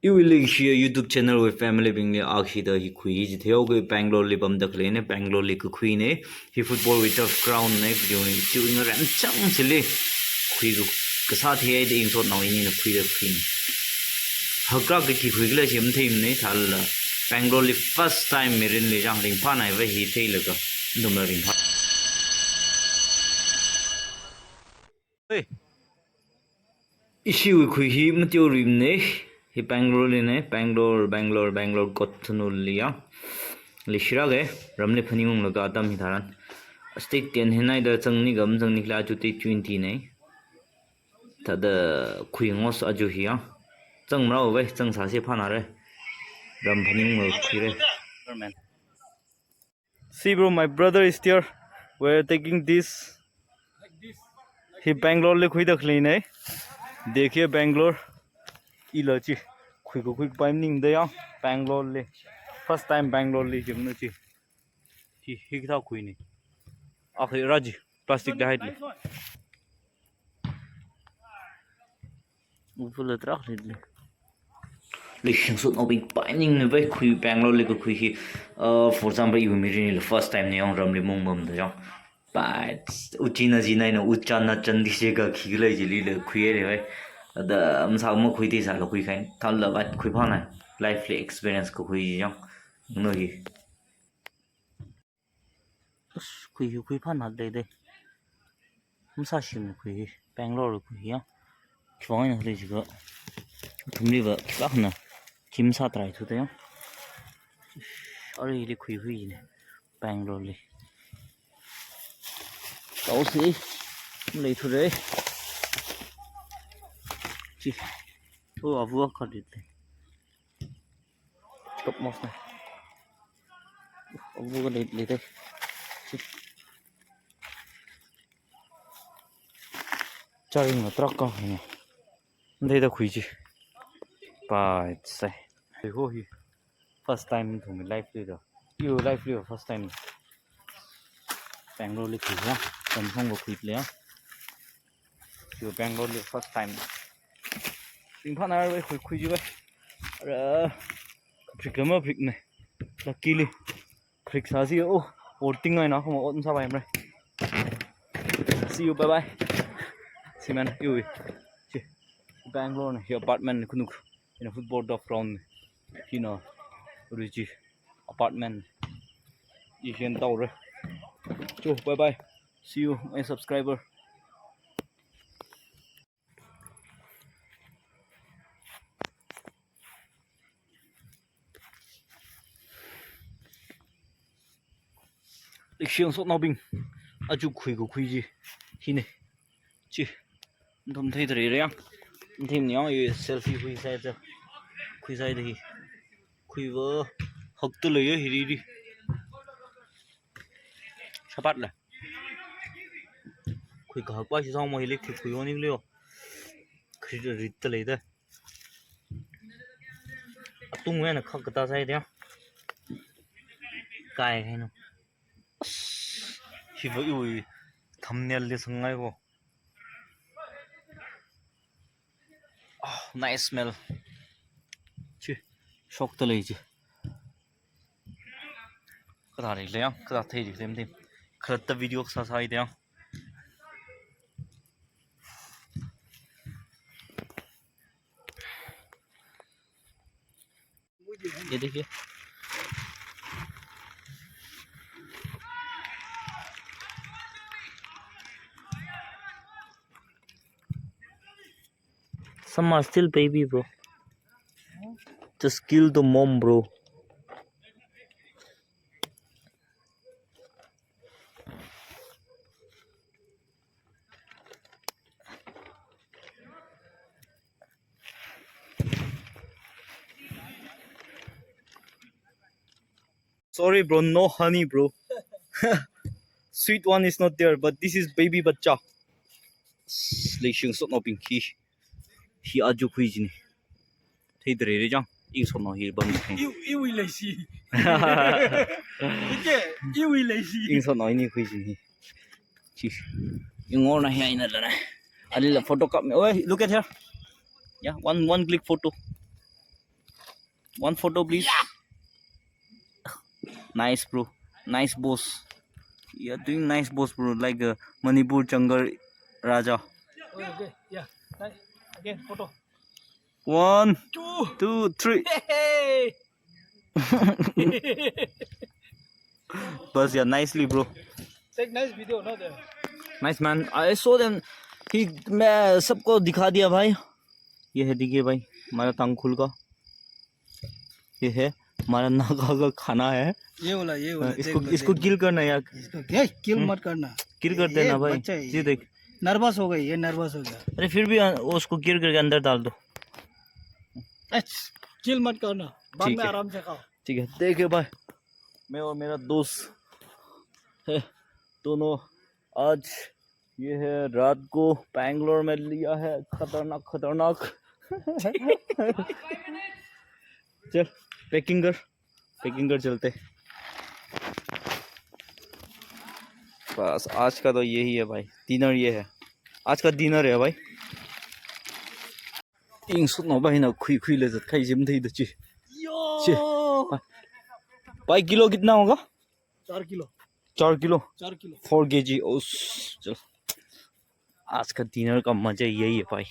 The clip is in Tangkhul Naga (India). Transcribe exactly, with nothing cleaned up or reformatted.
Iwui leishiya YouTube channel wui family bingli akhida hi khui hi chitheoga Bangalore li pamda khaleina, Bangalore li kakhuina. Hi football wui turf ground na, kajuni chiwui ngarem chang chili khui kasā theihaida ingsotnao inina khuida khuina. Hakra kachi khuikhala chi matheimana, thālala Bangalore li first time mirinli chang ringphānai va hi theilaga, nathumla ringphā. Hey. Ishiwui khui hi mateorimana, hi Bangalore lina, Bangalore, Bangalore, Bangalore, Kothunul li ya. Leishira ke, ramli phaningunglaga atam hitharan. State ten hinaida zangni kam zangni khala chu date twenty na. Thāda khui ngos aju hi ya. Zangmarao vai, zangsāsi phānara. Ram phaningunglaga khuira. See, bro, my brother is there. We're taking this. Hi Bangalore li khuida khaleina. Dekhiye Bangalore. Ila chi. Khui kakhui paimningda ya. Bangalore li. First time Bangalore li jimna chi. Hi, hikathā khuina. Akhi raji. Plastic da haitli. Upula trak lili. Leishingsotnaobing, paimningna vai khui Bangalore li kakhui hi. Uh, for example, iwui mirinli first time na yong ramli mungmamda yong. But uchina china ina uchana chandi sheka khikhala chilila khuihaira vai. Da masā makhui theisāla khuikhaina. Thālala vat khuiphāna. Life li experience kakhui yong. No hi. Us, khui hi khuiphāna leida. Masāshim khui hi, Bangalore khui hi ya. Khiwui vang eina khala jiakha, athumli va khipākhana chi masātrai thuda ya. Arili khui khuina, Bangalore li. Taosi, leithura. Chi. Oh, avu akha leida. Top most na. Avu akha lei, leida. Chi. Charing la truck ka hina. Leida khui chi. Pai sai. Hi ho hi. First time ithumwui life lida. Iwui life li first time. Bangalore li khui ya. Tamsong va khuile ya. Iwui Bangalore li first time. Ringphāna vai khui khui chi vai. Ara. Phrik lama phrik ne. Luckily. Phrik sāsi o. Or ting ngai na khoma ot masāpaimara. See you, bye bye. See man, iwui. Chi. Bangalore na, hi apartment na khanuk. Ina football turf ground na. Hina. Uri chi. Apartment. Ishi eina taora. Cho, bye bye. See you, my subscriber. Leishingsotnaobing, aja khui kakhui chi hina. Chi, nathum theithareira ya. Nathum ni yang i selfie khuisai da. Khuisai da hi. Khuiva hakta leiya hi ri ri. Shapat la. Khui kahak pa shi song mo hi lek thi khui oni leo. Khui rit ta leida. Atung wena khak kata sai dia. Kai hai no. Hi va iwui thumbnail li sangngai ko. Oh, nice smell. Chi, shok ta lei chi. Kada ri le yang, kada thei ri lem dim. Kada ta video sa sai dia. Ye dekhiye. Some are still baby, bro. Just kill the mom, bro. Sorry, bro, no honey, bro. Sweet one is not there, but this is baby bachcha. Leishingsotnaobing hi. Hi aja khui china. Theithareira chang, ingsotnao hi pam. Iwui, iwui leishi. Ike, iwui leishi. Ingsotnao ini khui china hi. Chi. Ingorna hi aina lana. Alila photo kap me. Oh, look at here. Yeah, one, one click photo. One photo, please. Nice, bro. Nice, boss. You are doing nice, boss, bro. Like a Manipur jungle Raja. Okay, okay, yeah. Nice. Again, photo. One, Two. Two, three. Hey. But yeah, nicely, bro. Take nice video, no there. Nice, man. I saw them. He, मैं सबको दिखा दिया भाई. ये है, देखिए भाई, हमारा तांगखुल का. ये है हमारा नागा का खाना है. ये वाला, ये वाला. इसको, इसको किल करना यार. इसको क्या, किल मत करना. किल कर देना भाई. ये देख. नर्वस हो गई, ये नर्वस हो गया. अरे फिर भी उसको किल करके अंदर डाल दो. किल मत करना, बाद में आराम से खाओ. ठीक है, देखिए भाई, मैं और मेरा दोस्त है, दोनों आज ये है रात को बैंगलोर में लिया है, खतरनाक खतरनाक. चल, पैकिंग कर, पैकिंग कर, चलते. बस आज का तो यही है भाई, डिनर ये है, आज का डिनर है भाई. Ing sut no भाई ना खुई खुई ले जत खाई जिम थे इधर ची. यो. ची. भाई, किलो कितना होगा? चार किलो. चार किलो. चार किलो. Four K G. उस, चल. आज का डिनर का मजा यही है भाई.